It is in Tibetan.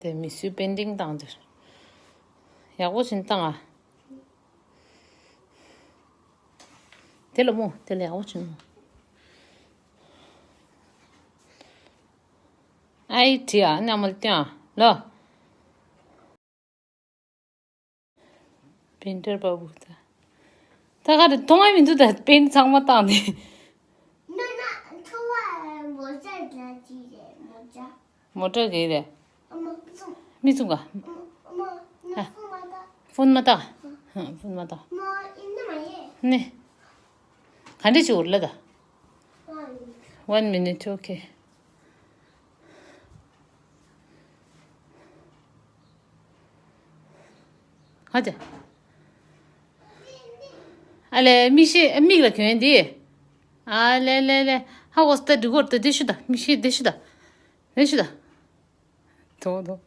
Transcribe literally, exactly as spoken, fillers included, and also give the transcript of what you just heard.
དེ་མི་སུའི་པེན་ཏིང་བཏང་དེར། ཡག་པོ་བྱིན་བཏང་ཨ། དེ་ལ་མོ་དེ་ལ་ཡག་པོ་བྱིན་མོ། ཨའི་དྲི་ཨ་ནི་ཨ་མ་ལྟོས་ཨ་ལོ། པིན་ཊར་པ་བུ་ད། ད་ག་རེ་མཐོང་ཡ་མི་འདུག་ད་པེན་ཚང་མ་བཏང་ནས། མོ་ཊ་གི་རེད། མི་བཙུགས་ག་ཧ། ཧྥོན་མ་བཏགས། ཧ། ཧྥོན་མ་བཏགས། ནི། ག་འདྲ་བྱེད་འོར་ལ་ད། One minute, okay. ཧ་ཅང་། ཨ་ལེ་མིག་ཤེལ་མིག་ལ་གྱོན་འདི། ཨ་ལེ་ལེ་ལེ། ཧ་གོ་སྟ་འགྲིག་གོ་ད་འདི་ཤུ་ད་མིག་ཤེལ་འདི་ཤུ་ད། འདི་ཤུ་ད། དོ་དོ།